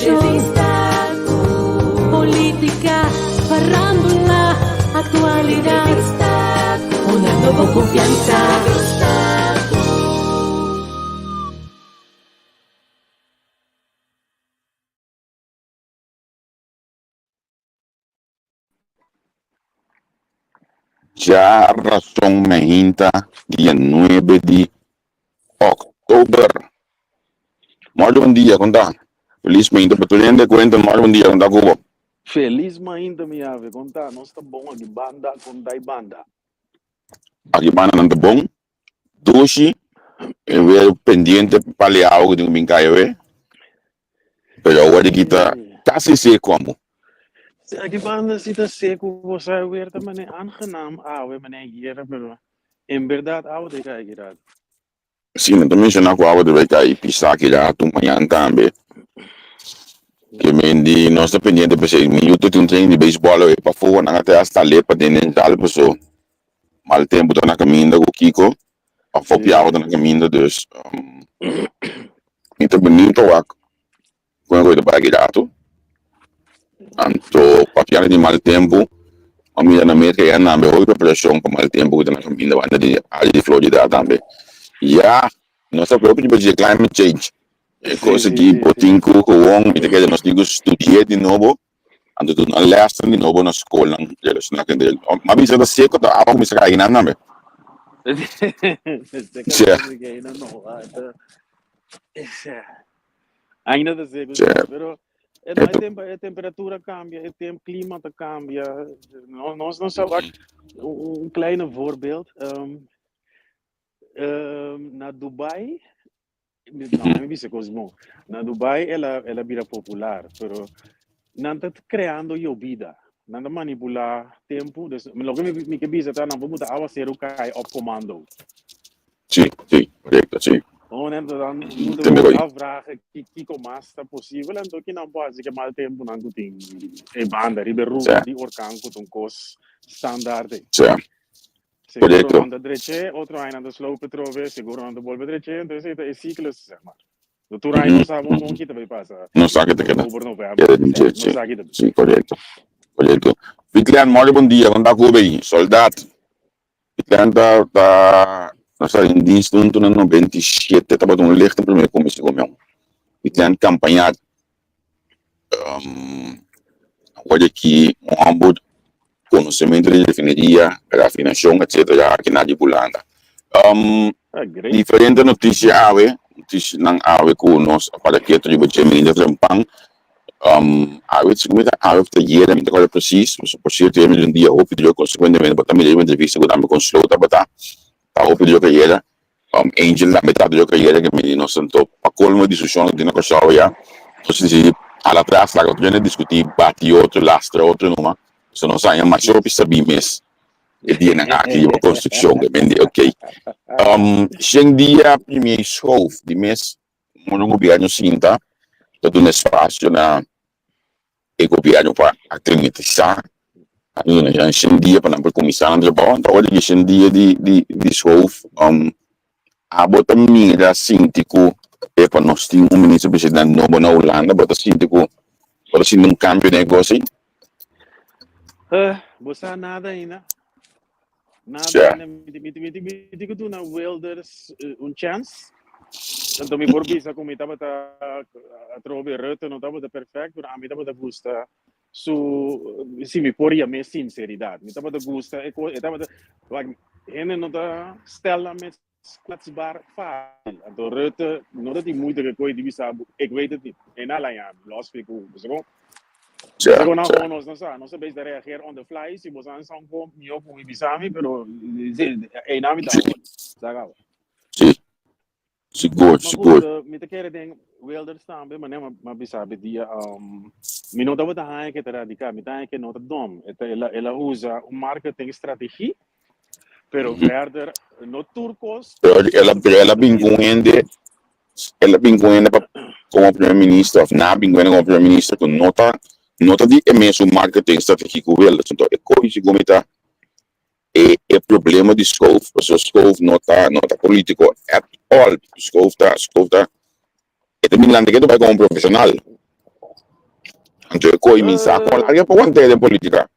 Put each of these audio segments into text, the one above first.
Informashon, polítika, farándula, aktualidat. Una nobo konfiansa. Djarason mainta dia nuebe di òktober. Mòrdu bon dia, kon ta? Felis mainta pa tur hende. Kuenta, mòrdu bon dia, kon ta ku bo? Felis mainta mi ave, kon ta? Nos ta bon aki banda, kon ta e banda? Aki banda nan ta bon. Dushi, e weer pendiente pa le awa ku tin ku bin kai awe. Pero awor di kita kasi seco amo. Sí, aki banda si ta seco, bo sa weer ta mane aangenaam awe, mane ayera, pero en berdad awa ta kai aki rato. Sí, nan ta menciona ku awa ta bai kai pisa aki rato, mañan tambe. Ke men di nos ta pendiente p'esei. Mi yu ta tin un training di beisbòl awe pafó, nan a traha hasta lepa den den zal paso mal tempu ta na kaminda ku kiko, pafó piawa ta na kaminda dus mi ta beniut pa wak kon e koe ta bai aki rato. Anto papiando di mal tempu a mira na Merka ya nan hopi preparashon pa mal tempu ku ta na kaminda banda di área di Florida tambe. Ya nos ta preocupa riba dje climate change. E kos aki bo tin ku gewoon mi ta kere nos tin ku studi'é di nobo anto duna lèsnan di nobo na skolnan relashoná ku e. M'a bisa ta seko ta awa kuminsá kai nan tambe. Sea. Ainda ta seco, sí, pero e, no, e, temp e temperatura cambia, e temp clima ta cambia. No, nos no sa wak, un, un kleine voorbeeld. Na Dubai, no, mi bisa cos bon. Na Dubai el a, el a bira popular, pero nan ta creando yobida. Nan ta manipula tempo. Dus, loke mi, mi ke bisa ta nan por buta awaceru kai op commando. Sí, sí, correcto, sí. Oh, net, dan moeten Tende we hoy. ons afvragen kiko mas ta posibel anto ki nan por hasi ke mal tempo nan ku tin e banda riba e ruta di orkan ku ta un kos standaard. Sí. Seguro Correcto. nan ta dreche, otro aña nan ta slow petrove, seguro nan ta bolbe dreche, entonces esei ta e cyclus, zeg maar. Do tur aña no sa bon bon kita bay pasa. No sa kita keda. Oktober, november, Keda den sí, dje, no sí. sa kita. Sí, correcto. Correcto. Vitlian, morgen bon dia, kon ta ku bay? Soldaat. Vitlian ta ta nos ta den dienst huntu na 97, tabata un licht prome commissie gomion. Vitlian campaña um, awor di aki un homber conocimento di refineria, rafinacion, etcetera, aki na di Hulanda. Um, Ah, great. diferente noticia awe, noticianan awe cu nos a para keto riba dje Melinda Trempan. Um, awe, si mi ta awe of ta yera, mi ta acorda precies, pasobra por cierto yera mi di un dia hopi druk, consecuentemente bo ta mira riba entrevista cu tambe con Slow tabata, ta hopi druk ayera. Angel tambe ta druk ayera ke mi di nos anto pa colmo e discusion cu tin na Curaçao ya, nos disidi hala atras laga otro hende discuti, bati otro, lastra otro numa, pasobra nos haña masha hopi sabí mes e dianan aki riba construccion ke men di ok. Shen dia premier schoof di mes un gobierno sinta ta duna espacio na e gobierno pa aclimatisá a duna nan shen dia pa nan por cuminsa nan trabao anto ora di shen dia di di di schoof abo ta mira sinti cu epa nos tin un minister presidente nobo na Hulanda bo ta sinti cu bo ta sinti un cambio den e cos ey? Bo sa nada ainda. Nada Sja. ainda. Mi, mi, mi, mi tin ku duna Wilders un chance. Anto mi por bisa ku mi tabata atrobe Rutte no tabata perfect, pero ami tabata gusta su, si mi por yam'é sinseridat. Mi tabata gusta e ko, e tabata, wak, hende no ta stel nan mes kwetsbaar fácil. Anto Rutte no ta tin moeite ke koe di bisa bo, ik weet het niet. E na laña mi, los fi ku, bo sa kon? Sja, Bo sa kon nan sja. gewoon nos no sa, nos a bes ta reageer on the fly, si bo sa san kon mihó ku mi bisa mi, pero si, einan mi ta Sí. awor. Sa kaba. Sí. Sigur, Maar sigur. goed, mi ta kere den Wilders tambe, maar nee, ma bisa be dia, mi no tabata haña ke ta radical, mi ta haña ke no ta dom. E ta, el a, el a usa un marketing strategie, pero verder no tur kos Pero el a, pero el a bin ku un hende, el a bin ku un hende pa komo primer minister of na bin ku hende komo primer minister ku no ta, no ta di e mesun marketing strategie ku Wilders. Enton e kos sigur mi ta e e problema di Schoof, pasobra Schoof no ta no ta politico at all. Schoof ta Schoof ta e ta bin lanta ketu bai komo un profesional. Anto e koe mi sa kon larga pa want'é den politica.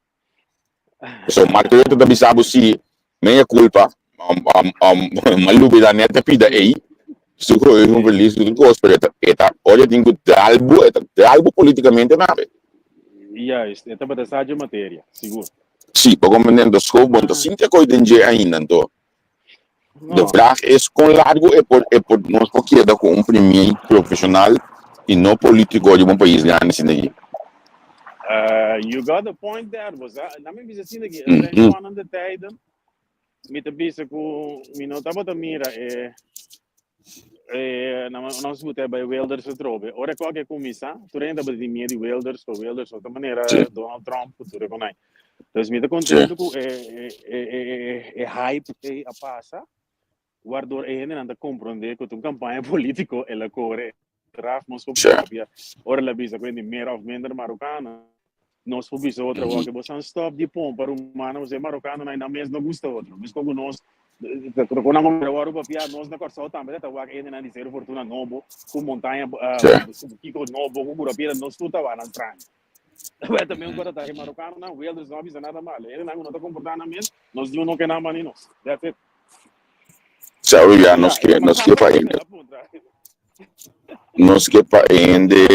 So Mark Rutte ta bisa bo si mea culpa, m'a lubida net e pida ei, su geheugenverlies tur kos, pero e ta ora e tin ku dal bo, e ta dal bo politicamente tambe. Juist, e tabata sa dje materia, sigur. Si, pa comprende anto Schoof bo no ta sinti e koe den dje ainda anto. De vraag is kon largo e por e por nos por keda ku un premier profesional y no politico riba un pais grandi asina aki. You got a point there, bo sa. Na mi bisa asina aki, e zijn spannende tijden. Mi ta bisa ku mi no tabata mira e e nos bute bai Wilders atrobe. Ora ku a kuminsá, tur hende tabata tin miedu di Wilders, pa Wilders no ta manera Donald Trump ku tur e konai. Dus mi ta contento cu e, e, e, e, e hype ei a pasa, waardoor e hendenan ta comprende cu ta un campaña politico el a core. Raf nos por papia, ora el a bisa cu hende meer of minder Marocano, nos por bisa otro awor que bosan stop di pompa rumano, boso e Marocanonan nan mes no gusta otro. Mesco cu nos, cu nan mira wòrdu papia, nos na Kòrsou tambe ta wak hendenan di Seru Fortuna nobo, cu montaña, kiko nobo, cu Curapiedra, nos tur ta wak nan straño. Wè tambe un kota ta e marokanonan, Wilders no a bisa nada malo. Hendenan ku no ta komportá nan mes, nos diu no ke nan mani nos. That's it. Sabi ya nos ke nos ke pa hende nos ke pa hende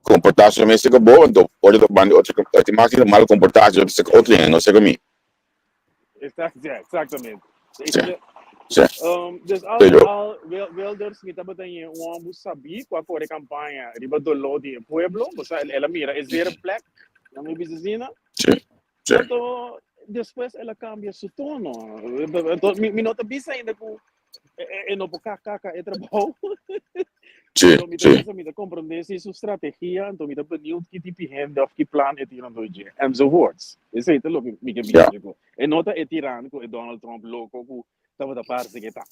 komportá su mes seka bo anto ora ta banda otro ta tin mas hende mal komportá su seka otro hende no seka mi. Exactamente. Sí. Sí. Dus al Pero al Wilders mi tabata un homber sabí ku a kore kampaña riba doló di e pueblo, bo sa el a mira e zere plek na mi bisa asina. Sí. Sí. Anto despues el a kambia su tono. Anto mi no ta bisa ainda ku e no por kaka e trabou. Sí, Pero mi ta sí. bisa mi ta komprondé si su strategia, anto mi ta benieuwd ki tipo hende of ki plan e tin rondó dje, enzovoorts. Esei ta loke mi ke bisa ku e no ta e tiran ku e Donald Trump loko ku tabata parse ke ta,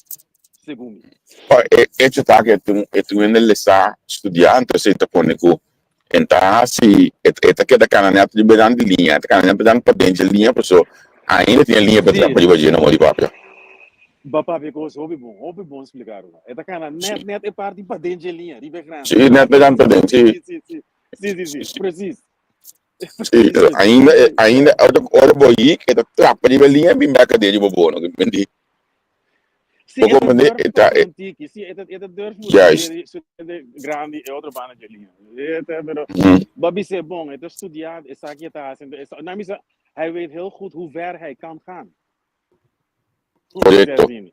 segun mi. Pa e echo ta ku e tin e tin hende lesa studiá, anto esei ta pone ku E ta hasi, e ta keda kana nèt riba e di liña, e ta kana nèt riba paden dje liña, paso ainda tin e liña pa trapa riba dje, no modi papia. Bo papia kos hopi bon, hopi bon splika Ruma. E ta kana nèt nèt e parti paden dje liña, riba e grandi. Si, nèt paden paden, si. Si, si, si, si, si, presis. Si, ainda, ainda, ora bo yik, e ta trapa riba e liña bin bèk aden riba bo, no ke menti. Sí, Bo e ta comprende? durf E ta, pasa e, un tiki. Sí, e ta, e ta durf mucho Juist. di su de grandi e otro banda dje liña. E ta, pero ba bis'é bon, e ta studiá, e sa ki e ta hasi. E sa, na mi sa, hij weet heel goed hoe ver hij kan gaan. Hoe ver Correcto. zien.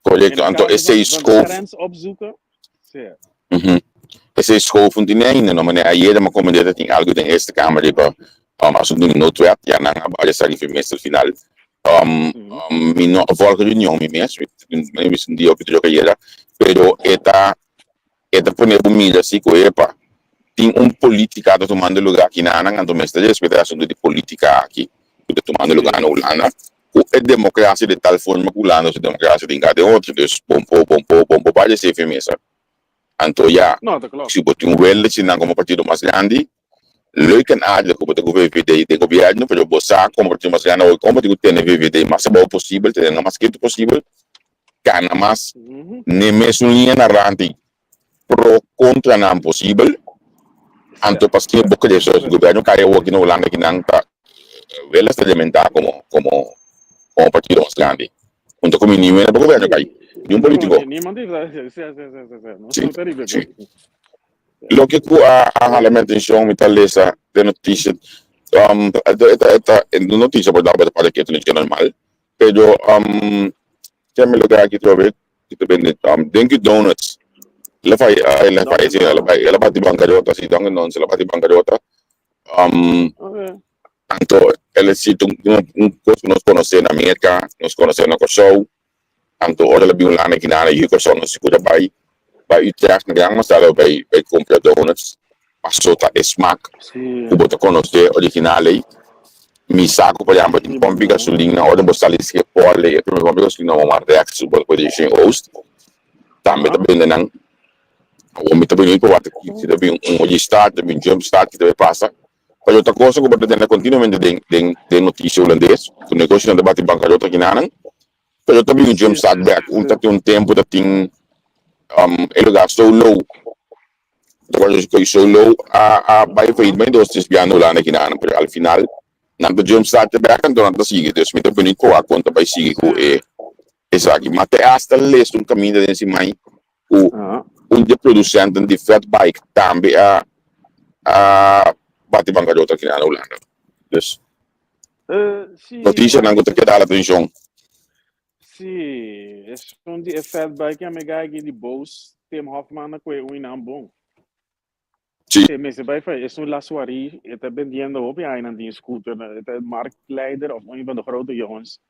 Correcto. In het Anto kader esei van, van schoof. grens opzoeken. Sí. Esei schoof un tin ainda, no? Meneer ayera mi a comprende dat tin algo den Eerste Kamer riba asunto di noodwet. Ja, nan a bai esaki fi meestal final. Mi no a volg reunion mi mes, mi a un dia of otro ayera, pero e ta e ta pone bo mira si ku epa tin un politica ta tumando lugar aki nan, anto mester respeta e asunto di politica aki ku ta tumando lugar na Hulanda ku e democracia di tal forma ku Hulanda su democracia tin kada den otro, dus bon por bon por bon por bai esei mesa. Anto ya, No, ta klopt. si bo tin un welde si nan komo partido mas grandi, leuk en aardig ku bo ta ku VVD den gobièrnu, pero bo sa komo partido mas grandi awor kon bo tin ku tene VVD mas abou posibel, tene nan mas ketu posibel, kana mas n'e mesun liña narante pro kontra nan posibel, anto paske bo kere so gobièrnu kai awor aki na Hulanda ki nan ta welde ta dementá komo komo komo partido mas grandi. Hunto ku mi ni wena pa gobièrnu kai, ni un polítiko. Sí, sí. Loke ku a a hala mi atenshon mi ta lesa den notisia, e ta e ta e notisia por daba ta parke ta normal, pero kende mi loke aki trobe ki ta bende Dunkin Donuts el a fai el a fai el a bai el a bati bankarota si Dunkin Donuts el a bati bankarota. Anto el a sinti un kos ku nos konosé na Merka, nos konosé na Kòrsou. Anto ora el a bin Hulanda aki nan, yu Kòrsou nos sigur a bai bai Utrecht na gran masada bai bai kumpra donuts paso ta e smak ku bo ta konosé original ei. Mi sa ku por ehèmpel tin pòmpi gasolina ora bo sali Schiphol ei e promé pòmpi gasolina bo wak rèks bo ta pone direccion oost tambe ta bende nan. Awor mi ta bini pa wak si ta bin un restart ta bin jump start ki ta bai pasa. Pero ta cosa ku bo ta tende continuamente den den den noticia hulandes ku negocionan ta bati bancarota kinanan pero ta bin un jump start back un ta tin un tempo ta tin e lugar so low. Ta kòrda ku solo a bai failliet bai dos tres bia na Hulanda kinan, pero al final nan ta jump start bek anto nan ta sigui. Dus mi ta beniut pa wak kon ta bai sigui ku e esaki. Ma te hasta lesa un kaminda den siman ku un di e produsentenan di fatbike tambe a a bati bankarota kinan na Hulanda. Dus notisianan ku ta keda hala atenshon. Sí, esun di e fatbike a mega aki di Bose Tim Hofman a kue un inan bon. Sí. E mester bai fa esun Laswari, e ta bendiendo hopi añanan tin scooter, e ta marktleider of un van de grote jongens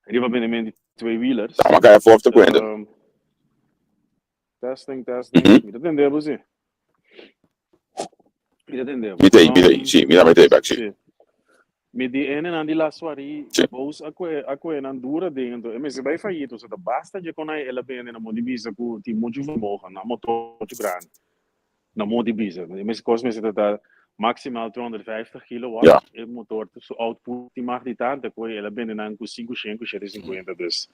riba bendemento di tweewielers. Tama kaya fof ta kuenta. Testing, testing. Mi ta tende bo si. Mi ta tende bo. Mi ta mi ta si, mi ta mete bek si. Si. Mi di ene nan di la suari bos a kue a kue nan dura den anto e mester bai fayito so ta basta dje kon ai el a bende na modi bisa ku tin muchu vermogen nan motor muchu grandi na modi bisa e mes kos mester ta ta maximaal 250 kilowatt e motor su output tin mag di tanto koe el a bende nan ku sinku shen ku shete sinkuenta dus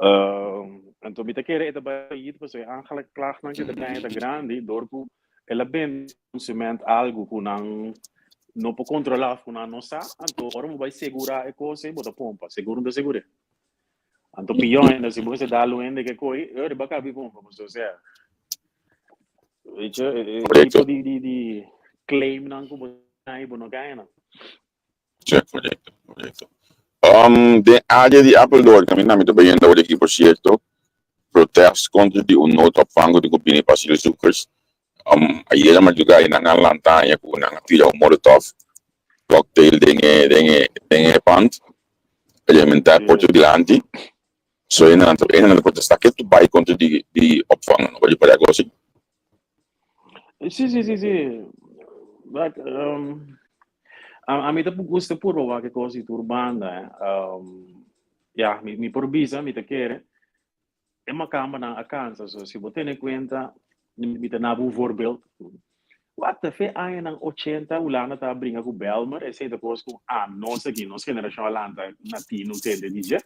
Anto mi ta kere e ta bai fayit pasobra e aanklachtnan ke ta gaña ta grandi dor ku el a bende consument algu ku nan no por kontrolá of ku nan no sa, anto ora bo bai segurá e kos ei bo ta pompa, seguro no ta segur'é. Anto pió ainda si bo mester dal un hende ke koi, e ora bo a kabi pompa pasobra osea weet je, e tipo di di di claimnan ku bo ta haña bo no gaña nan. Sí, correcto, correcto. Den área di Apeldoorn, kaminda mi ta bayendo awor aki, por cierto, protest kontra di un noodopvang ku tin ku bini pa asielzoekers. Ayera madrugá nan a lanta haña ku nan a tira un molotov cocktail den e den e den e pand, rementá e porta dilanti. So e nan ta e nan ta protestá ke tu bai kontra di di opvang, no? Bo di paria gosi? Sí, sí, sí, sí. But, a mi ta gusta purba wak e kos di tur banda, eh. Ya, mi por bisa, mi ta kere, e makambanan a kansa. So, si bo tene kuenta, mi ta naba un voorbeeld. Wak ta fe añanan ochenta Hulanda ta bringa ku Bijlmer, esei ta kos ku anos aki, nos generashon a lanta na tinu tende di dje.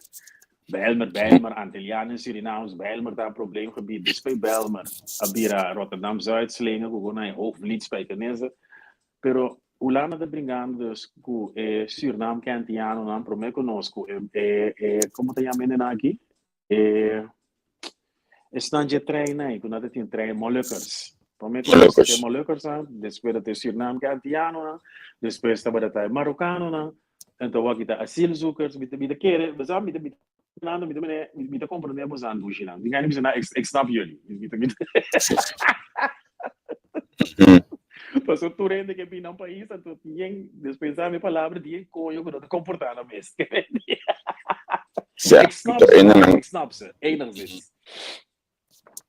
Bijlmer, Bijlmer, Antillianen, Surinaams, Bijlmer ta probleemgebied. Despues Bijlmer a bira Rotterdam Zuid, Slinge, ku ku na e Hoogvliet, Spijkenisse. Pero Hulanda ta bringando dus ku e Sürnam ke Antianonan promé ku nos ku e e e komo ta yama hende nan aki? E esnan dje trein ei ku nan ta tin trein Molukkers. Promé ku nos ta e Molukkersnan, despues ta e Sürnam ke Antianonan, despues tabata ta e Marokanonan, Anto awor aki ta asielzoekers, mi ta mi ta kere, bo sa mi ta mi ta hablando mi ta mene mi ta comprende boso andushi-nan. Mi gana bisa nan ik snap jullie. Mi ta mi ta Pasobra tur hende ke bini nan pais anto tin despues sa mi palabra di e koño ku no ta komportá nan mes. Sa, Ik snap anto ze, enanan ik snap ze, enigszins.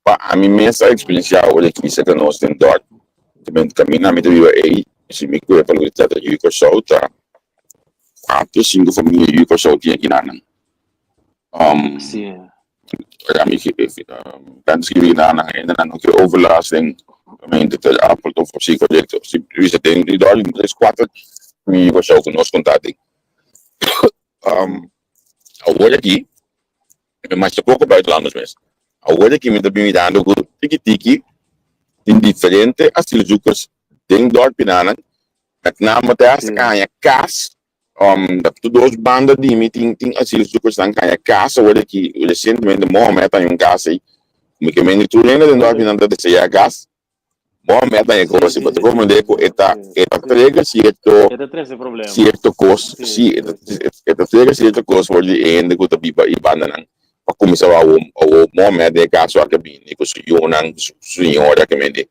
Pa ami mes a eksperensiá ora e kisa ku nos den dòrp. Ta bini kaminda mi ta biba ei, si mi kue pa loke ta trata yu Kòrsou ta kuater sinku famia yu Kòrsou tin aki nan. Ora mi kan skribi nan hende nan no ke overlast den gemeente Ter Apel of si korekto. Si bisa den di dòrp tin tres kuater famia yu Kòrsou ku nos konta tin. Awor aki Mi masha poko buitenlanders mes. Awor aki mi ta bin mirando ku tiki tiki tin diferente asielzoekers den dorpinanan. Met name ta hasta ka haña kas. Tur dos banda di mi tin tin asielzoekersnan ka haña kas awor aki. Resientemente Mohamed a haña un kas ei. Mi ke mende tur hende den dorpinan ta desea kas. Mohamed a haña kos ei. Bo ta komprende ku e ta e ta trigger sierto E ta trese problema. sierto kos. Sí, e ta e ta trigger sierto kos for di e hende ku ta biba i bandanan pa kuminsá wou awor Mohamed den e kaso aki a bini ku su yunan ku su señora ke mende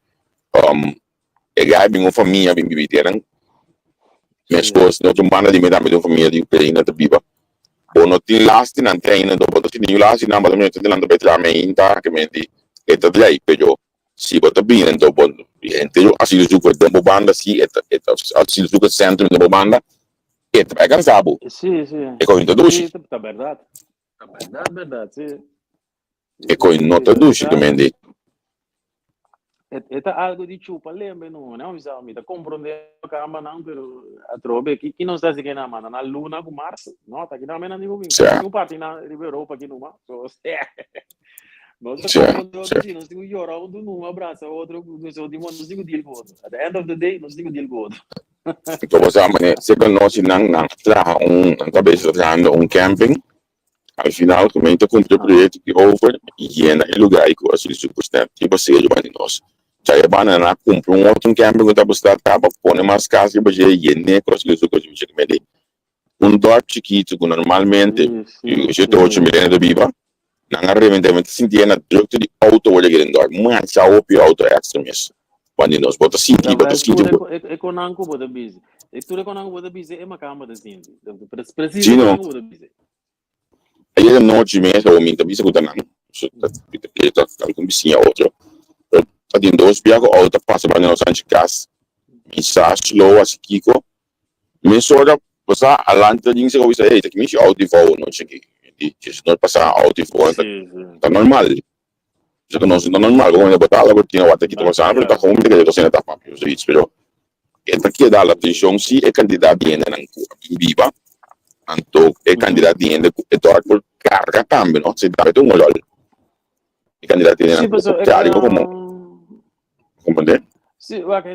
e gai bin un famia bin bibi te nan. Meskos den otro banda di mi tambe tin un famia di Ukraina ta biba. Bo no tin lasti nan te ainda bo ta sinti niun lasti nan bo ta mira nan ta bai traha meinta ke mende e ta drei pero Si bo ta bini anto bo henter yo asielzoeker den bo banda si e ta e ta asielzoeker centrum den bo banda e ta bai cansa bo. Sí, sí. E koe no ta dushi. Sí, ta berdad. Ta berdad, berdad, sí. E koe no ta dushi ta mende. E ta algo di chupa lembe no, no bisa mi ta comprende kamba nan pero atrobe ki ki nos ta hasi nan manda na luna ku Mars no ta ki nan mena ni ku bin. Sí. Un parti na riba Europa ki numa. So, Nos ta Sí, comprende otro, sí. sí, nos tin ku yora huntu, numa abraza otro, nos tin nos tin ku deal ku otro. At the end of the day, nos tin ku deal ku otro. Anto bo sa mane, sepa nos si nan nan a traha un, nan ta bezig ta trahando un camping, al final gemeente a cumpli e proyecto ki over y yena e lugar y cu a sigui superstep riba serio banda di nos. Chaya banda nan a cumpli un otro camping cu tabata sta caba pone mas cas riba dje, yen'e cu a sigui super Un dorp chikitu ku normalmente shete ocho mil hende ta biba, nan a reventá. Mi ta sinti na drukte di outo wor aki den dorp. Masha hopi outo extra mes. Wanneer nos bo ta sinti, bo ta sinti. E konan ku bo ta bisa. E tur e konan ku bo ta bisa e makan bo ta sinti. Presis e konan ku bo ta bisa. Ayer anochi mes awor mi ta bisa ku ta nan. Mi ta kere ta algun bisiña otro. Pero ta tin dos bia ku outo ta pasa banda nos anchi kas. Mi sa slow hasi kiko. Mesora pasa adelante ta jinse ku bisa, hey, ta kiminshi outo di vou anochi aki. Di djes no pasa outo di vou ta normal. Bisa ku nos no ta normal. Como bo ta ala bo tin awor ta kita pasando pero ta hopi ta kere kosina ta papia of zoiets. Pero e ta keda la atencion si e cantidad di hendenan ku a bin biba anto e cantidad di hende ku e dorp por carga tambe no. Si tambe ta un rol. E cantidad di hendenan ku por carga como comprende. Si, wak,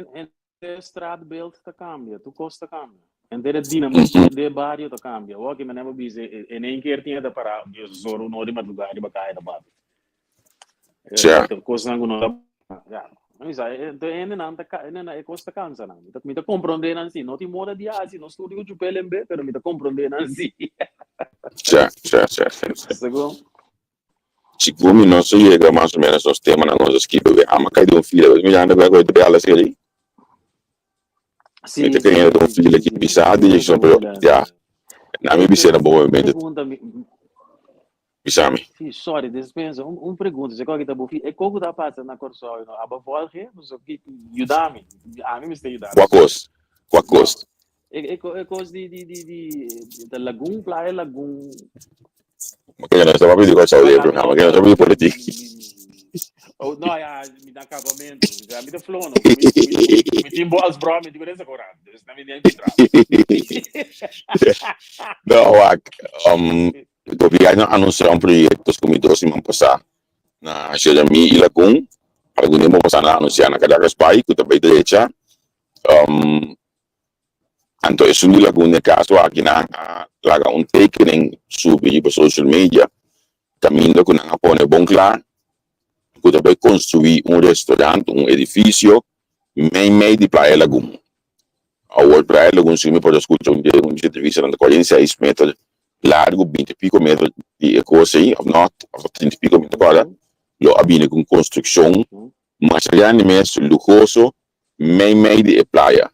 E straatbeeld ta cambia, tur cos ta cambia. Henter e dinamismo den e bario ta cambia. Awor aki manera bo bisa, en een keer tin e ta para dies ora, un ora di madrugada riba caya ta papia. Ta cosnan cu no ta, ya, mi bisa, e hendenan ta, e cos ta cansa nan. Mi ta comprende nan si, no tin moda di haci, nos tur tin cu chupa el pero mi ta comprende nan si. Segun. Sigur mi no sa yega mas o menos nos temanan nos a skibi we ama kai den un fila we mirando ku e ta bela seri mi ta kere den un fila ki bisa direkshon pero ya na mi bis'e na bon momento bisa mi. Si sorry dispensa un un pregunta si koki ta bo e koko ta pasa na Kòrsou no aba volge pasobra ki yuda mi ami mester yuda Kua kos kua kos. E e kos di di di di ta lagun playa lagun. Maka nos ta papia di Kòrsou di e programa, maka nos ta papia di politik. Oh, no, ya, mi na kapamentu. Ya, mi ta flono. Mi, mi, mi tin bo als bro, mi tin ku korant. Dus na mi ni enkontra. No, wak. Gobierno a anuncia un proyecto ku mi dos siman pasá na Jeremí i Lagun. Algun tempu pasá nan a anuncia na Caracas Bay ku ta bai drecha. Anto esun di Lagun den kaso aki nan a laga un tekening subi riba social media kaminda ku nan a pone bon kla ku ta bai konstruí un restaurant, un edifisio mei mei di Playa Lagun. Awor Playa Lagun si mi por a skucha un di un di entrevistanan ta 46 meter largu, binti piko meter di e kos ei òf no, òf ta trinta i piko mi ta kòrda, lo a bini ku un konstrukshon masha grandi mes, luhoso mei mei di e playa.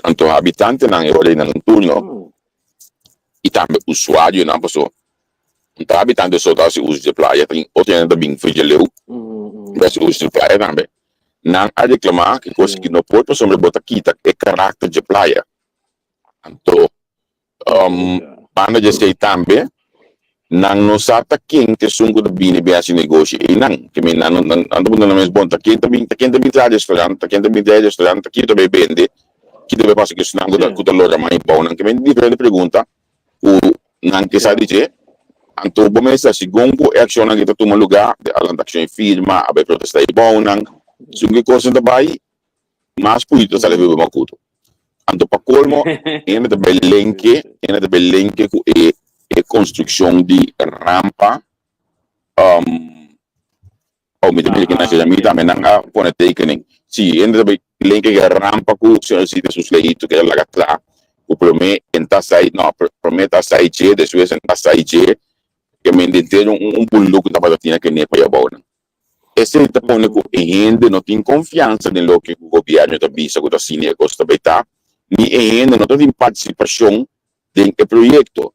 Anto habitantenan e ora ei nan un turno i tambe usuarionan paso un ta habitante so ta hasi uso di e playa tin otro hende ta bin for dje leu ta hasi uso di e playa tambe. Nan a reklamá ki kos ki no por pasobra bo ta kita e karakter dje playa. Anto Banda di esei tambe, nan no sa ta ken ta esun ku ta bini bin hasi negoshi einan. Ke men nan nan ta puntra nan mes, Bon, ta ken ta bin ta ken ta bin traha restaurant, ta ken ta bin traha restaurant, ta ken ta bai bende, ki ta bai pasa ku esnan ku ta ku ta logra mai bou nan? Ke men diferente pregunta ku nan ke sa di dje. Anto bo mester segun ku e akshonnan ke ta tuma lugá, a lanta akshon e firma, a bai protestá e bounan, segun ku e kosnan ta bai, Mas puyito ta sali biba makutu. Anto pa kolmo hende ta bai lenke, hende ta bai lenke ku e e konstrukshon di rampa oh mi ta mira kinan shasha mi tambe nan a pone tekening. Si hende ta bai lenke ku e rampa ku señor Sita sus leito keda laga tra ku prome en ta sai no prome ta sai dje despues en ta sai dje ke men den ter un buluk tabata tin a kene pa yabou nan. Esei ta pone ku e hende no tin konfiansa den loke ku gobièrnu ta bisa ku ta asina e kos ta bai ta, ni e hende no ta tin partisipashon den e proyekto.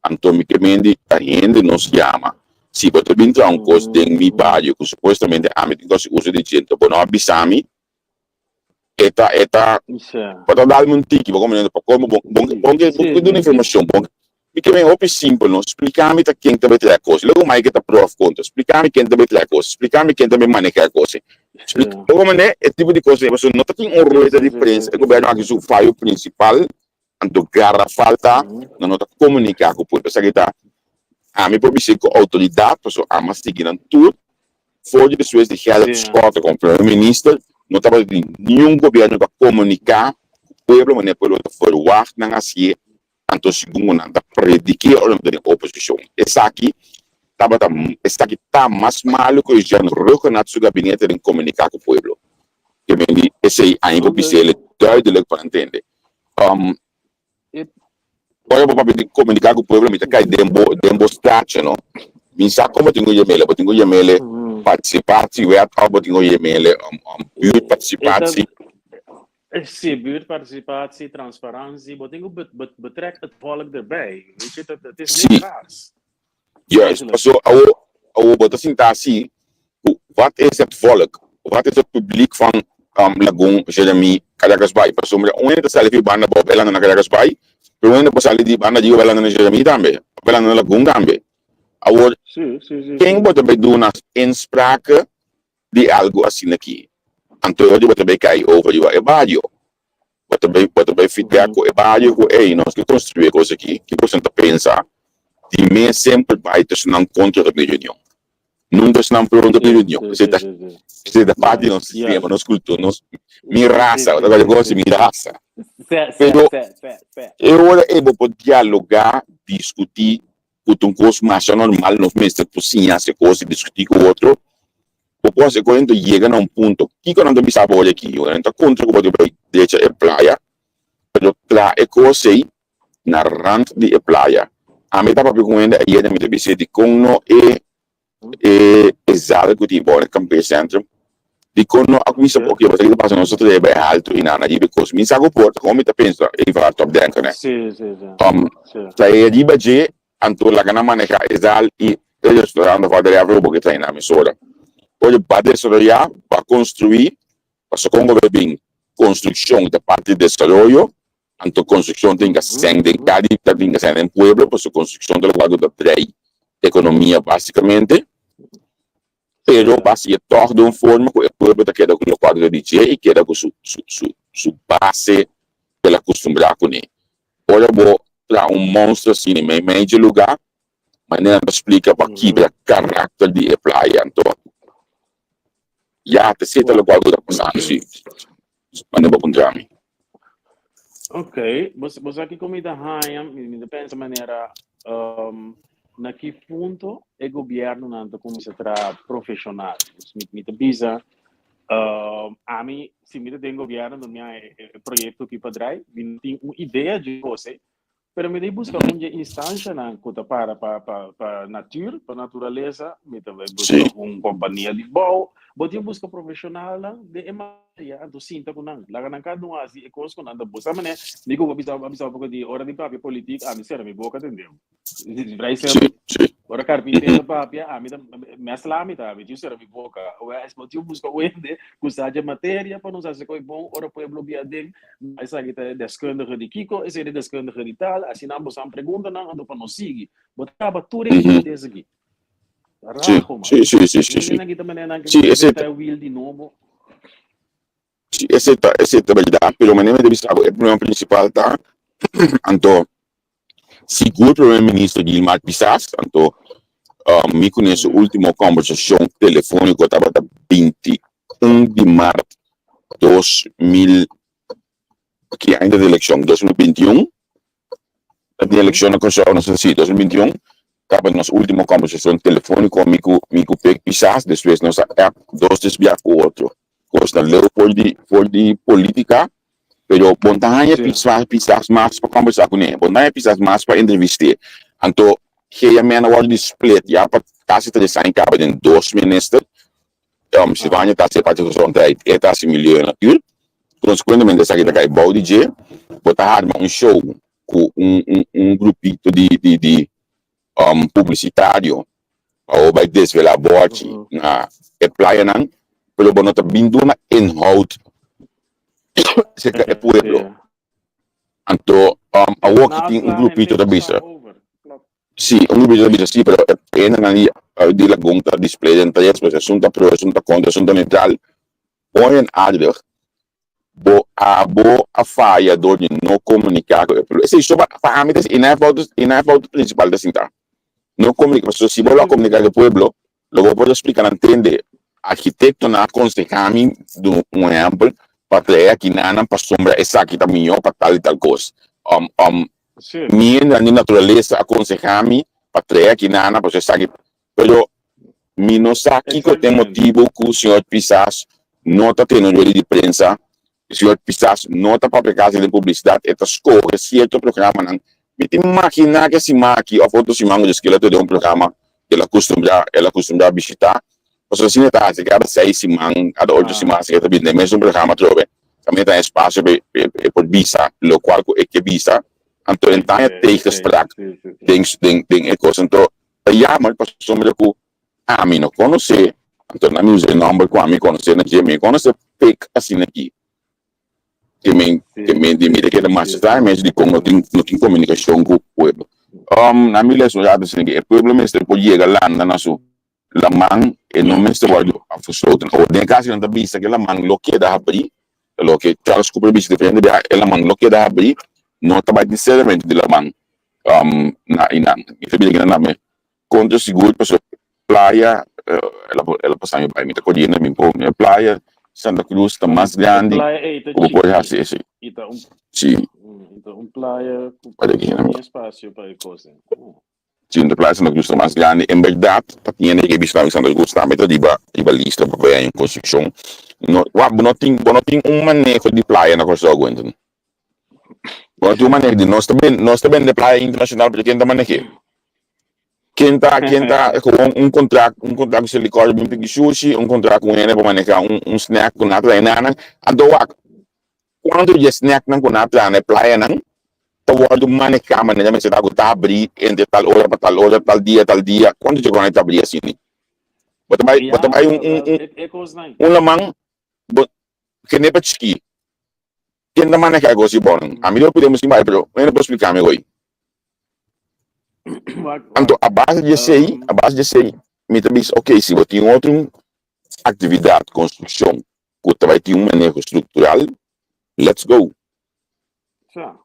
Anto mi ke men di ta hende nos yama. Si bo ta bin traha un kos den mi bario ku supuestamente ami tin ku hasi uso di dje, anto bo no a bisa mi, e ta e ta bo ta dalmi un tiki bo komprende pa komo bo bo bo ke bo ke duna informashon bo mi ke men hopi simpel no splika mi ta ken ta bai traha kos luego Mike ta prof konta splika mi ken ta bai traha kos splika mi ken ta bai maneha kos splika bo komprende e tipo di kos pasobra no ta tin un rueda di prensa e gobierno aki su fayo principal anto gara falta nan no ta komunika ku pueblo esaki ta ami por bisa ku outoridat pasobra ami a sigui nan tur. For di despues di Gerrit Schotte komo Primer Minister no tabata tin niun gobièrnu pa komuniká ku pueblo manera pueblo ta ferwagt nan hasié anto segun ku nan ta prediké ora nan ta den oposishon. Esaki tabata esaki ta mas malu ku Jean Rhuggenaath su gabinete den komuniká ku pueblo. Ke men di esei aña por bis'el duidelijk pa nan tende. Ora bo papia di komuniká ku pueblo mi ta kai den bo den bo straatje no. Mi sa kon bo tin ku yam'el, bo tin ku yam'el participatiewet òf bo tin ku yam'el buurtparticipatie. Sí, buurtparticipatie, transparantie, bo tin ku betrek het volk erbij. Weet je, dat dat is niks raars. Juist, paso awo awo bo ta sinta asi ku wat is het volk, wat is het publiek van Lagun, Jeremie, Caracasbaai? Pasobra un hende ta sali fi banda bo belanda na Caracasbaai, pero un hende por sali di banda di bo belanda na Jeremie tambe, of belanda na Lagun tambe. Awor, ken bo ta bai duna insprake di algu asina aki? Anto e ora bo ta bai kai over riba e bario. Bo ta bai bo ta bai feedback ku e bario ku ey nos ke konstruí e kos aki, ki boso ta pensa? Di mes semper bai ta esnan kontra ta bin reunion. Nunka esnan pro ta bin reunion. Esei ta esei ta parti di nos sistema, nos kultura, nos mi rasa, bo ta kòrda kos mi rasa. Pero e ora ey bo por dialogá, diskutí ku ta un kos masha normal, nos mester por siña hasi kos i diskutí ku otro. Bo por hasi kos enton yega na un punto. Kiko nan ta bisa bo ora aki? Nan ta kontra ku bo ta bai drecha e playa, pero traha e kos ei na rand di e playa. Ami ta papia ku un hende ayer i mi ta bis'é dikon no e e e zaal ku tin bou na kampeercentrum, dikon no a kuminsá oke bo sa kiko ta pasa nos ta traha bai haltu i nan a riba e kos. Mi sa ku por ta komo mi ta pensa even hardop denken ne. Traha riba dje anto laga nan maneha e zaal i e restaurant of whatever ku bo ke traha na mesora. Ora bo a desaroyá, bo a konstruí, pasobra kon ku bo bin konstrukshon ta parti di desaroyo. Anto construccion tin ka sèn den cada ta tin ka sèn den pueblo pasobra construccion ta lokual ku ta trae ekonomia basikamente pero bo hasié tòg den un forma ku e pueblo ta keda ku lokual ku ta di dje i keda ku su su su su base ku el a kustumbrá kuné. Ora bo traha un monster asina mei mei dje lugá manera nan ta splika bo a kibra karakter di e playa anto ya ta esei ta lokual ku ta pasando si. Manda bo puntra mi. Ok, bo bo sa kiko mi ta haña, mi mi ta pensa manera um, na ki punto e gobiernonan ta kuminsá traha profeshonal. Dus mi mi ta bisa um, ami si mi ta den gobierno mi haña e e proyekto aki pa drai, mi no tin un idea dje kos ei, Pero mi ta busca un dje instancianan cu ta para pa pa pa natuur, pa naturalesa, mi ta bay busca un compania di bouw, bo tin busca profesionalnan den e materia, anto sinta cu nan, laga nan cada un haci e cos cu nan ta busca. Sa manera mi cu bo bisa a bisa poco di ora di papia politic, ami cera mi boca tende. Vrij simpel. Ora carpintero ta papia, ami ta mesla mi ta, mi tin cera mi boca. Wes, bo tin busca wende cu sa dje materia pa nos haci coy bon ora pueblo bia den. Esaki ta e deskundige di kiko, esei ta e deskundige di tal, asina bo san preguntanan anto pa nos sigui. Bo ta kaba tur e ingredientes aki. Rajo, man. Sí, sí, sí, sí, sí. Aki ta manera nan Sí, esei ta wiel di nobo. Sí, esei ta, esei ta berdad, pero manera mi ta bisa bo, e problema principal ta, anto sigur Primer Minister Gilmar Pisas, anto mi kuné su ultimo kombersashon telefóniko tabata 21 di mart 2000, ki aña ta elekshon? 2021? Ta tin elekshon na Kòrsou, nos ta si, 2021 tabata nos ultimo kombersashon telefóniko mi ku mi ku Pek Pisas, despues nos a app dos tres bia ku otro. Kosnan leu for di for di polítika, pero bon ta haña pisas pisas mas pa kombersá kuné, bon ta haña pisas mas pa entrevist'é. Anto GMN a wòrdu di split ya pa kasi tres aña kaba den dos minister. Silvania ta hasi e parti gezondheid, e ta hasi milieu en natuur. Konsekuentemente esaki ta kai bou di dje. Bo ta harma un show ku un un un grupito di di di publisitario pa bo bai desvelá bòchi na e playanan, pero bo no ta bin duna inhoud serka e pueblo. Anto awor ki tin un grupito ta bisa, si, un grupito ta bisa si, pero e hendenan di Lagun ta display den tres, pues esun ta pro, esun ta kontra, esun ta neutral. Mooi en aardig, bo abo a faya dor di no komuniká ku e pueblo. Esei so pa ami ta i nan e fout i nan e fout prinsipal ta sinta. No komuniká, pasobra si bo lo a komuniká ku e pueblo, lo bo por a splika nan tende. Arkitektonan a konsehá mi, duna un ehèmpel, pa trae akinanan pasobra esaki ta mihó pa tal i tal kos. Miembronan di naturalesa a konsehá mi pa trae akinanan pasobra esaki, pero mi no sa kiko ta e motibu ku señor Pisas no ta tene un rueda di prensa, señor Pisas no ta papia kasi den publisidat, e ta skohe sierto programanan. Mi ta imaginá ku e siman aki òf otro siman ku Dios kila ta den un programa El a kustumbrá, el a kustumbrá bishitá, pasobra asina e ta hasi kada seis siman, kada ocho siman asina e ta bini den mesun programa atrobe. Kaminda ta espasio pa e por bisa lokual ku e ke bisa, anto e ta haña tegenspraak den den den e kos. Anto ta yammer pasobra ku ami no konosé, anto nan mi usa e nòmber ku ami konosé na dje, mi konosé pek asina aki. Ke men ke men di mi ta keda masha traha mes dikon no tin no tin komunikashon ku pueblo. Na mi les un rato asina ke e pueblo mester por yega landa na su laman e no mester wòrdu afgesloten. Awor den e kaso nan ta bisa ke laman lo keda habrí, loke Charles Cooper a bisa diferente biaha e laman lo keda habrí no ta bai tin seramentu di laman na einan. Mi ta bira kina nan Kontra sigur pasobra playa el a pasa mi bai mi ta koriendo mi por e playa Santa Cruz ta mas grandi playa ei ta ku bo por chiki hasi esei i ta un si i ta un playa ku Ora ki no tin espasio pa e kos ei. Si e playa Santa Cruz ta mas grandi en bèrdat ta tin hende ke bishita Santa Cruz tambe ta riba riba lista pa bai en konstrukshon no wak bo no tin bo no tin un maneho di playa na Kòrsou Gwendolyn bo no tin un maneho di nos ta nos ta bende playa internashonal pero ken ta maneh'é Ken ta ken ta gewoon un contract un contract ku Selikor bin piki sushi un contract ku hende pa maneha un un snack ku nan a trae nanan anto wak kuantu di e snacknan ku nan a traha na e playanan ta wòrdu maneha manera mester ta ku ta habri entre tal ora pa tal ora tal dia tal dia kuantu dje ku ta habri asina bo ta bai bo ta bai un un un un laman bo kende pa chiki ken ta maneha e kos di bonan ami lo pidi mi sin bai pero hende por splika mi hoy. Anto a base di esei, a base di esei, mi ta bisa, ok, si bo tin otro aktividat, konstrukshon, ku ta bai tin un maneho struktural, let's go. Sa,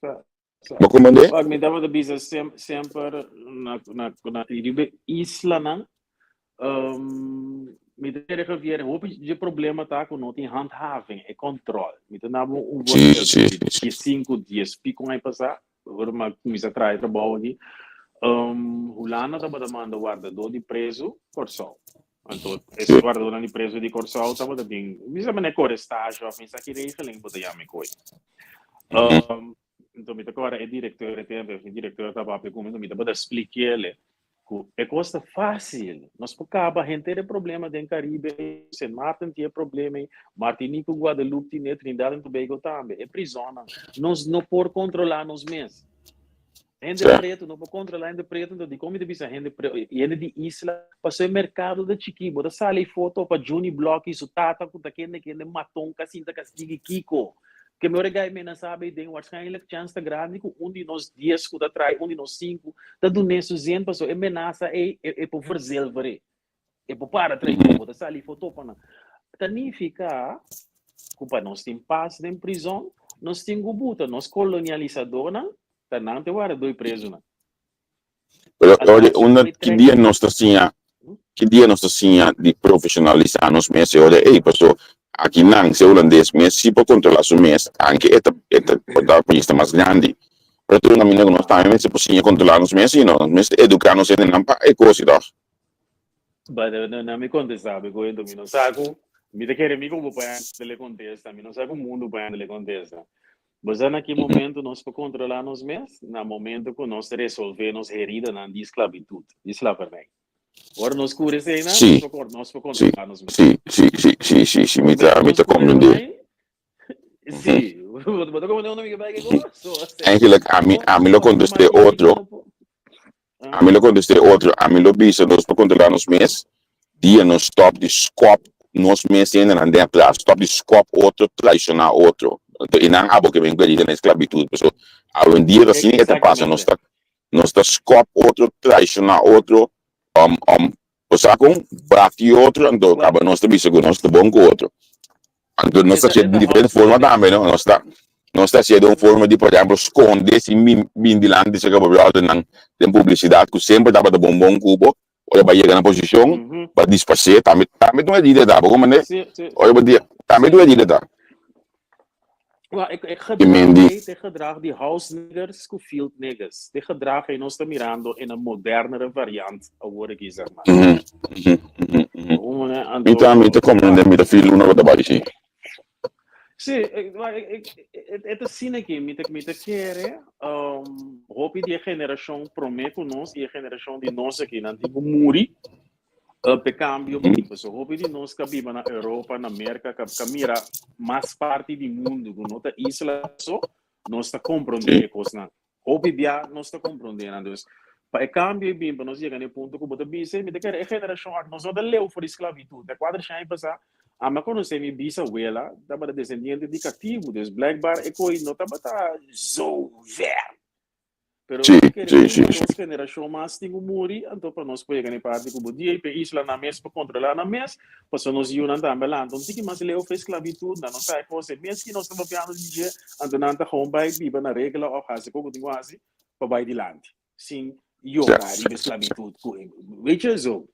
sa, sa. Bo komprendé? Wak, mi tabata bisa sem, semper na, na, na riba islanan, um, mi ta kere Javier, hopi dje problema ta ku no tin handhaving, e control. Mi ta daba un Sí, voorbeeld, sí, sí, sí. dies sinku, dies pico aña pasá, Ora mi a kuminsá traha e trabou aki, Hulanda tabata manda wardadó di prezu Kòrsou. Anto e wardadónan di prezu di Kòrsou tabata bin, mi sa manera kore stage òf mi sa ki regeling bo ta yama e koi. Anto mi ta kòrda e direkteur e tempu, mi direkteur ta papia ku mi, mi tabata splik'é Ku e kos ta fásil. Nos por kaba henter e problema den Karibe, Sint Maarten tin e problema ei, Martinique ku Guadeloupe tin e, Trinidad and Tobago tambe. E prisonnan, nos no por kontrolá nos mes. Hende pretu no por kontrolá hende pretu, enton dikon mi ta bisa hende pretu i hende di isla? Pasobra e merkado ta chikí. Bo ta sali ei foto pa Juni Blok i su tata ku ta kende kende maton ka sinta kastig'i kiko. Ke mi ora gai menasá bay den, waarschijnlijk chans ta grandi ku un di nos dies ku ta trae, un di nos sinku, ta dun'é su zin paso e menasa ei e por verzilver'é. E por para traidor, bo ta sali for topa nan. Ta nifiká ku pa nos tin pas den prizòn, nos tin ku buta nos kolonialisadónan, ta nan ta e wardadó i prezunan. Pero ora unda ki dia nos ta siña ki dia nos ta siña di profesionalisa nos mes e ora ey paso aki nan si e hulandes mes si por controla su mes anke e ta e ta por ta pais ta mas grandi pero tur un caminda cu nos tambe mester por siña controla nos mes y nos mester educa nos hendenan pa e cos toch. But no no mi contesta mi cu mi no sa cu mi ta kere mi cu bo por handle e contesta mi no sa cu mundo por handle e contesta Bo sa na ki momento nos por kontrolá nos mes? Na momento ku nos resolvé nos heridanan di sklabitut, di slavernij. Ora nos kura eseinan, nos por nos por kontrolá nos mes. Sí, sí, sí, sí, sí, sí, mi ta, mi ta komprendé. Sí, bo ta komprendé unda mi ke bai ke kos? So, Eigenlijk, ami, ami lo kontesté otro. Ami lo kontesté otro, ami lo bisa nos por kontrolá nos mes dia nos stòp di skòp nos mes hendenan den atras, stòp di skòp otro, traishoná otro. Anto e nan abo ke ben perdí den esklabitut. Pasobra awendia ta asina e ta pasa, nos ta nos ta skòp otro, traishoná otro, bo sa kon? Bati otro, anto kaba nos ta bisa ku nos ta bon ku otro. Anto nos ta hasié di diferente forma tambe, no? Nos ta nos ta hasié den un forma di, por ehemplo, skonde sin bin bin dilanti serka bo bròdernan den publisidat ku semper tabata bon bon ku bo. Ora bo a yega na posishon, bo a disparsé, tambe tambe ta un herida ta, bo komprendé? Ora bo di, tambe ta un herida ta. Wel, e, e gedrag ei, e gedrag di house niggers ku field niggers. E gedrag ei nos ta mirando in een modernere variant awor aki, zeg maar. Mi ta, mi ta komprendé, mi ta feel unda bo ta bai, si. Sí, maar ik, ik, het, het is asina aki, mi ta, mi ta kere, um, hopi di e generashon promé ku nos i e generashon di nos aki, nan tin ku muri uh, p'e kambio bin. Pasobra hopi di nos ka biba na Europa, na Merka, ka, ka mira mas parti di mundu ku no ta isla so, nos ta komprondé e kosnan. Hopi bia nos ta komprondé nan. Dus, pa e kambio ei bin, pa nos yega na e punto ku bo ta bisa, mi ta kere e generashon aki, nos no ta leu for di sklabitut. E kuater shen aña pasá, ami a konosé mi bisawela tabata desendiente di katibu. Dus blijkbaar e koi no tabata zo ver. Pero mi ta kere un o dos generashon mas tin ku muri, anto pa nos por yega na e parti ku bo di ei, pa e islanan mes por kontrolá nan mes, pasobra nos yunan tambe a lanta un tiki mas leu for e sklabitut, nan no sa e kos ei mes ki nos ta papiando di dje, anto nan ta gewoon bai biba na regla òf hasi koko tin ku hasi pa bai dilanti, sin yora riba e sklabitut ku e, weet je, zo.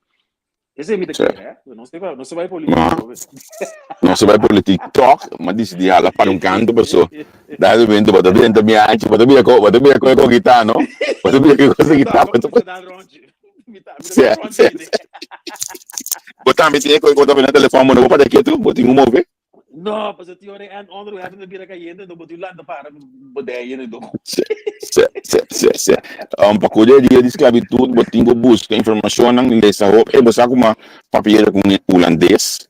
Esei mi ta kere, eh. Nos ta nos ta bai politiek, No, nos ta bai politiek tòg, m'a disidí hala para un kanto paso da momento bo ta drenta mi hanchi, bo ta bira ko, bo ta bira ko e gitá, no? Bo ta bira ko e gitá, bo ta Sè, sè, sè. Bo tambe tin e ko ta na telefòn, bo no por para ketu, bo tin ku move. No, pasobra tin ora e end onderwerp ta bira kayente, no bo tin lanta para bo dei en do. Sè, sè, sè, sè, sè. Pa kude dia di sklabitut bo tin ku buska informashonnan, lesa hopi. E bo sa kuma papia ku un hulandes,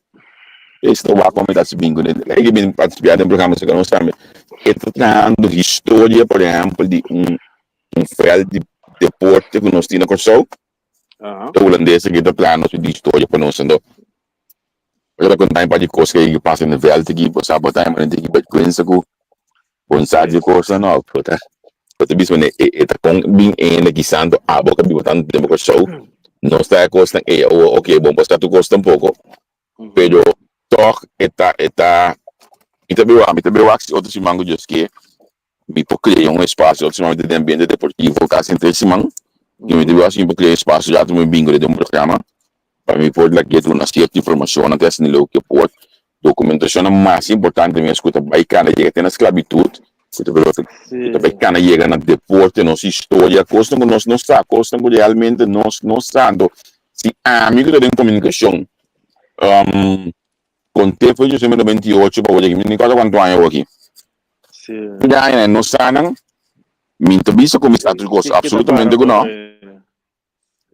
e sta wak pa mi ta hasi bin kuné. E ke bin partisipá den programa esaki nos tambe. E ta trahando historia, por ehèmpel, di un un vèlt di deporte ku nos tin na Kòrsou. E hulandes aki ta traha nos di historia pa nos. Anto bo ta konta un par di kos ku a pasa na e vèlt aki, bo sa bo ta haña ki bèrgwensa ku bo no sa di e kosnan no. Bo ta bo ta bisa manera e ta kon bin hende aki santu abo ku a biba tantu tempu Kòrsou no sa e kosnan ei. Awor oke bo no por sa tur kos tampoko, pero tòg e ta e ta mi ta biba mi ta biba wak si otro siman ku Dios ke Mi por crea un espacio, otro siman mi ta den ambiente deportivo casi henter siman, y mi ta biba si mi por crea espacio ya mi bingo den un programa pa mi por laga duna cierto informacionnan te asina leu ke por documentacionnan mas importante mes cu ta bay cana yega te na sclavitud cu ta cu ta bay cana yega na deporte nos historia cosnan cu nos no sa cosnan cu realmente nos no sa anto si ami cu ta den comunicacion Conté foi José mi 98 pa awor aki mi no recorda cuanto aña awor aki. Mira aña no sa nan mi ta bisa cu mi sa tur cos absolutamente cu no.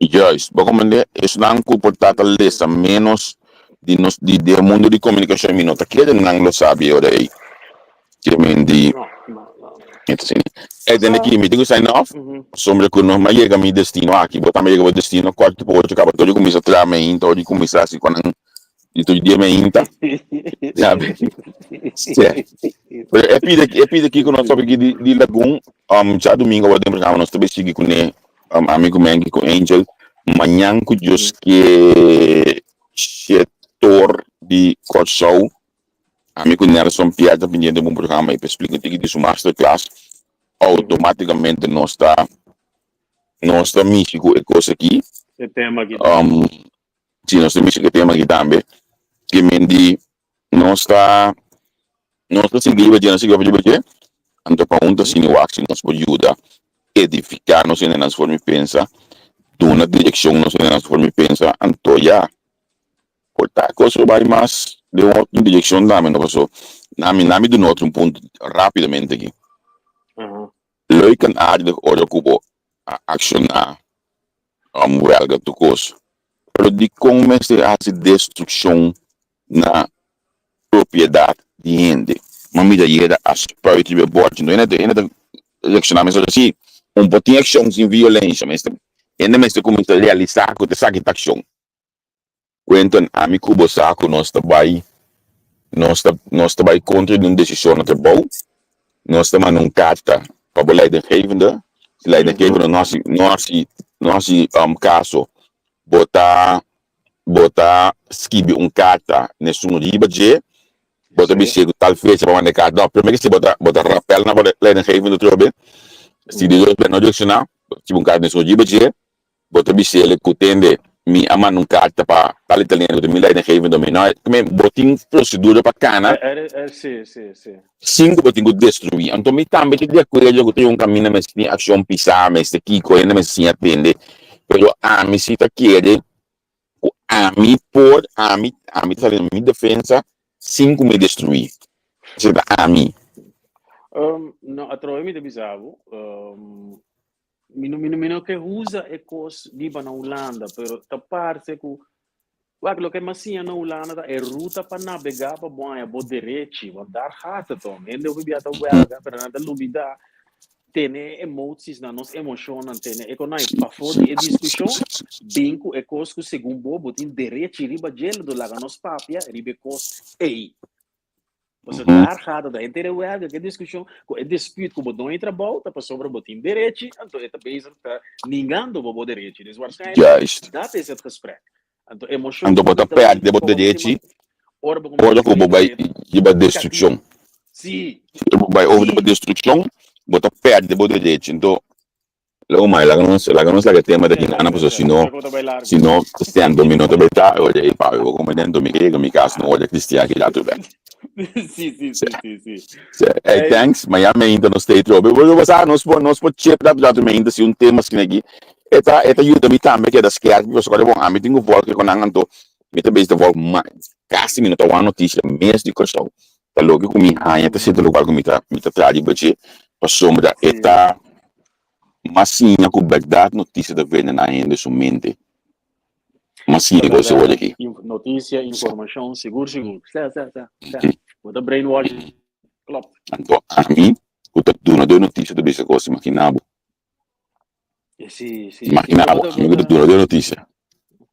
Juist, bo comprende esnan cu por ta ta lesa menos di nos di den e mundo di comunicacion mi no ta kere nan lo sabi e ora ey. Ke men di E tende ki mi tin ku sign off pasobra ku no a yega mi destino aki bo tambe yega bo destino kuarto pa ocho kaba tur di kuminsa traha meinta ora di kuminsa hasi ku nan di tur dia meinta sabi pero e pida e pida ki ku nos topic di di lagun djadumingo awor den programa nos ta bai sigui kuné ami ku Menki ku Angel mañan ku Dios ke shetor di Kòrsou. Ami ku Nelson Pierre ta bini den un programa i pa splika tiki di su masterclass. Automaticamente nos ta nos ta mishi ku e kos aki. E tema aki tambe. Um, si, nos ta mishi ku e tema aki tambe. Ke men di nos ta nos ta sigui riba dje, nos sigui riba dje, anto pa un ta sini wak si nos por yuda edifiká nos hendenan su forma di pensa, duna direkshon nos hendenan su forma di pensa, anto ya. Por ta cos lo bay mas den otro direccion tambe no paso nami nami duna otro un punto rapidamente aki. Leuk en aardig ora cu bo a acciona um welga tur cos pero dicon mester haci destruccion na propiedad di hende? Ma mira yera a spuit riba e bordje no hende hende ta reacciona mester si un por tin accion sin violencia mester hende mester cuminsa realisa cu ta esaki ta accion. Quentin, ami ku bo sa ku nos ta bai nos ta nos ta bai kontra di un desishon na trabou, nos ta manda un karta pa bo leidinggevende, si leidinggevende no hasi no hasi no hasi kaso, bo ta bo ta skibi un karta na esun riba dje, bo ta bis'é ku tal fecha pa manda e karta, no prome ke si bo ta bo ta rapèl na bo leidinggevende atrobe, si di dos no reakshoná, bo ta skibi un karta na esun riba dje, bo ta bis'é ku tende. Mi a manda un karta pa tal i tal hende ku ta mi leidinggevende mi no mi bo tin prosedura pa kana Sí, sí, sí. sin ku bo tin ku destruí. Anto mi tambe ta di akuerdo ku ta un kaminda mester tin akshon pisá, mester kiko, hende mester siña atende, pero ami si ta kere ku ami por, ami, ami ta sali na mi defensa sin ku mi destruí. Esei ta ami. No, atrobe mi ta bisa bo, Mi no, mi no, mi no ke usa e kos biba na Hulanda, pero ta parse ku wak loke m'a siña na Hulanda ta e ruta pa nabegá pa bo haña bo derechi, want daar gaat het om. Hende hopi bia ta wèlga, pero nan ta lubidá tene e emoties-nan, nos emoshonnan, tene e konai pafó di e diskushon, bin ku e kos ku segun bo, bo tin derechi riba dje, lo laga nos papia riba e kos ei. Pasobra daar gaat het, henter e wèlga, ke diskushon, ku e dispute ku bo doño trabou ta pasobra bo tin derechi, anto e ta bezig ta ningando bo bo derechi. Dus waarschijnlijk Juist. dat is het gesprek. Anto emoshon Anto bo ta pèrdè bo derechi ora bo kuminsá ora ku bo bai riba destrukshon. Sí. Ora bo bai over riba destrukshon, bo ta pèrdè bo derechi. Anto Lo mai, laga nos, laga nos laga e tema di aki nana, pasobra si no, si no, stendo mi no ta bai ta, e ora ei Pablo bo come dentro, mi ke yega mi cas no ora Cristian ki rato bek. Sí, sí, sí, sí, sí. Sí, hey, thanks, mañana meinta nos ta trobe. Bo bo sa, nos por, nos por chip rap rato meinta si un tema asina aki. E ta, e ta yuda mi tambe keda skerp, pasobra bon, ami tin ku volg ku nan, anto mi ta bezig ta volg ma, kasi mi no ta wak notisia mes di Kòrsou. Ta loke ku mi haña ta sinti lokual ku mi ta, mi ta traha riba dje, pasobra e ta mas siña ku bèrdat notisia ta vende na hende su mente. Mas siña ku ese wòrdu aki. Notisia, informashon, sigur sigur. Sa, sa, sa, sa. Bo ta brainwash. Klopt. Anto ami ku ta duna do e notisia ta bisa kos, imaginá bo. Sí, sí. Imaginá bo, ami ku ta duna do e notisia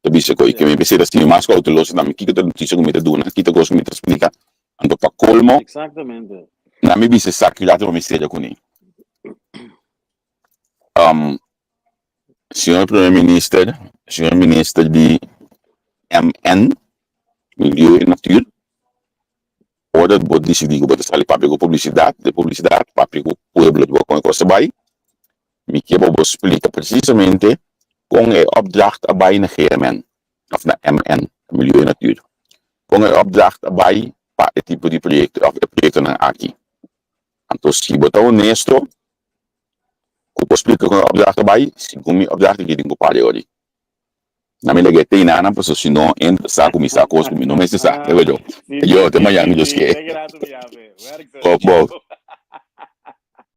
ta bisa kos. I ke mi mester ta siña mas kouteloso tambe kiko ta notisia ku mi ta duna, kiko ta kos ku mi ta splika. Anto pa kolmo. Exactamente. Na mi bisa esaki later pa mi seria kuné. Um, señor Primer Minister, señor Minister di MN, Milieu en Natuur, ora bo disidí ku bo ta sali papia ku publisidat, de publisidat papia ku pueblo di bo kon e kos ta bai, mi ke pa bo splika presisamente kon e opdracht a bai na GMN òf na MN, Milieu en Natuur. Kon e opdracht a bai pa e tipo di proyekto òf e proyektonan aki. Anto si bo ta honesto ku por splika kon e opdracht a bai, segun mi opdracht aki tin ku para e ori. Na mi laga e teina nan pasobra si no enta sa ku mi sa kos ku mi no mester sa. Te wak yo. Yo, te mañana Dios ke. Bo, bo.